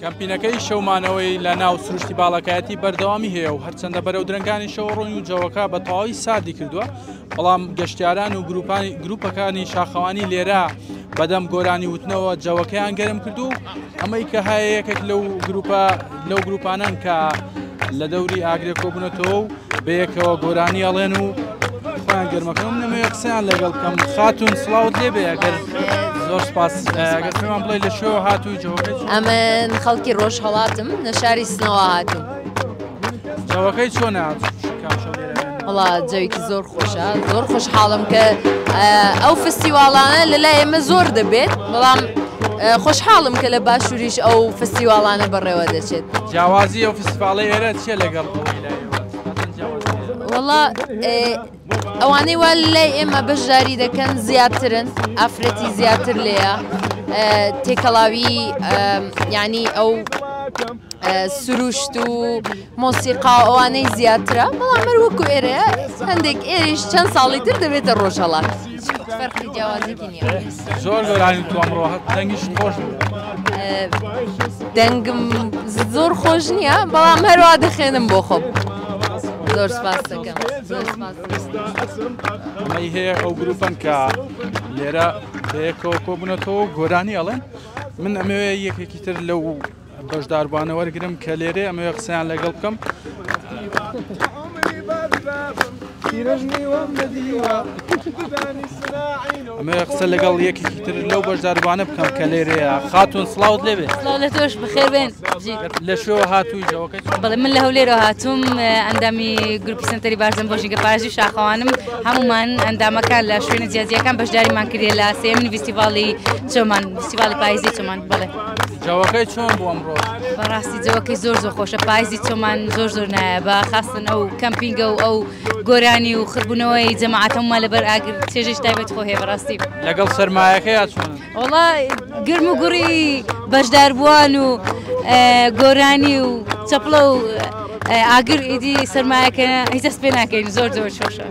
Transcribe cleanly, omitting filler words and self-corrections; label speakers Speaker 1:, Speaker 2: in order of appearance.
Speaker 1: کەمپینەکەی شەومانەوەی لە ناو سروشتی باڵەکایەتی بەردەوامی هەیە و هەرچەندە بەرەو درەنگانی شەوە ڕۆین و جەوەکە بە تەواوی ساردی کردووە، بەڵام گەشتیاران و گروپەکانی شاخەوانی لێرە بەدەم گۆرانی وتنەوە جەوەکەیان گەرم کردو. ئەمەی کە هەیە یەکێک لەو گروپانن کە لە دەوری ئاگرێ کۆبوونەتەوە و بەیەکەوە گۆرانی ئەڵێن و خۆیان گەرمەکەم. نەمەوێت قسەیان لەگەڵ بکەم. خاتون سڵاوت لێبێ، ئەگەر زۆر سپاس، ئەگەر پێمان بڵێ لە شوێوە هاتووی جەوەکەی چۆن؟
Speaker 2: ئەمن خەڵکی ڕۆژهەڵاتم، لە شاری سنەوە هاتووم.
Speaker 1: جەوەکەی چۆنە؟
Speaker 2: وەڵا جەوێکی زۆر خۆشە، زۆر خۆشحاڵم کە ئەو فستیواڵانە لە لای ئێمە زۆر دەبێت، بەڵام خۆشحاڵم کە لە باشووریش ئەو فستیواڵانە بەڕێوە دەچێت.
Speaker 1: جیاوازی ئەو فستیواڵەی ئێرە چییە لەگەڵ ئەوەی لای ئێوە؟
Speaker 2: وەڵا ئەوانەی وا لای ئێمە بەشداری دەکەن زیاترن، ئافرەتی زیاتر لێیە، تێکەڵاوی یعنی ئەو سروشت و مۆسیقا ئەوانەی زیاترە، بەڵام هەر وەکو ئێرەیە هەندێک ئێریش چەند ساڵی تر دەبێتە ڕۆژهەڵات، فەرقی جیاوازێکی نییە.
Speaker 1: زۆر گۆرانی تو ئەمڕۆ دەنگیش خۆش بوو.
Speaker 2: دەنگم زۆر خۆش نییە، بەڵام هەروە دەخێنم بۆ خۆم. زۆر سپاس دەکەم. زۆر سپاس.
Speaker 1: ئەمەی هەیە ئەو گروپەن کە لێرە بەیەکەوە کۆبوونەتەوە و گۆرانی ئەڵێن. من ئەمەوێ یەکێکی تر لەو بەشداربووانە وەرگرم کە لێرێ ئەمەوێ قسەیان لەگەڵ بکەم. ئەمەوێ قسە لەگەڵ یەکێکی تر لەو بەشداربووانە بکەم کە لێرەیە. خاتون سڵاوت لێبێ.
Speaker 3: سڵاو لە تۆش، بەخێر بێن.
Speaker 1: لە شوێوە هاتووی جەوەکەی چۆن؟
Speaker 3: بەڵێ من لە هەولێرەوە هاتووم، ئەندامی گروپی سنتەری بارزان بۆ ژینگە پارێزی و شاخەوانم. هەمومان ئەندامەکان لە شوێنە جیاجیاکان بەشداریمان کردیە لە سێمین فیستیڤاڵی چۆمان، فیستیڤاڵی پاییزی چۆمان. بەڵێ.
Speaker 1: جەوەکەی چۆن بوو ئەمڕۆ؟
Speaker 3: بەڕاستی جەوەکەی زۆر زۆر خۆشە، پاییزی چۆمان زۆر زۆر نایابە، خاستن ئەو کەمپینگە و ئەو گۆرانی و خربوونەوەی جەماعەتەممان لەبەر ئاگر چێژێکی تایبەت خۆ هەیە بەڕاستی.
Speaker 1: لەگەڵ سەرمایەکەی چۆن؟
Speaker 3: وەڵا گرم و گوڕی بەشداربووان و گۆرانی و چەپڵە و ئاگر ئیدی سەرمایەکە هیچ دەست پێ ناکەین، زۆر زۆر خۆشە.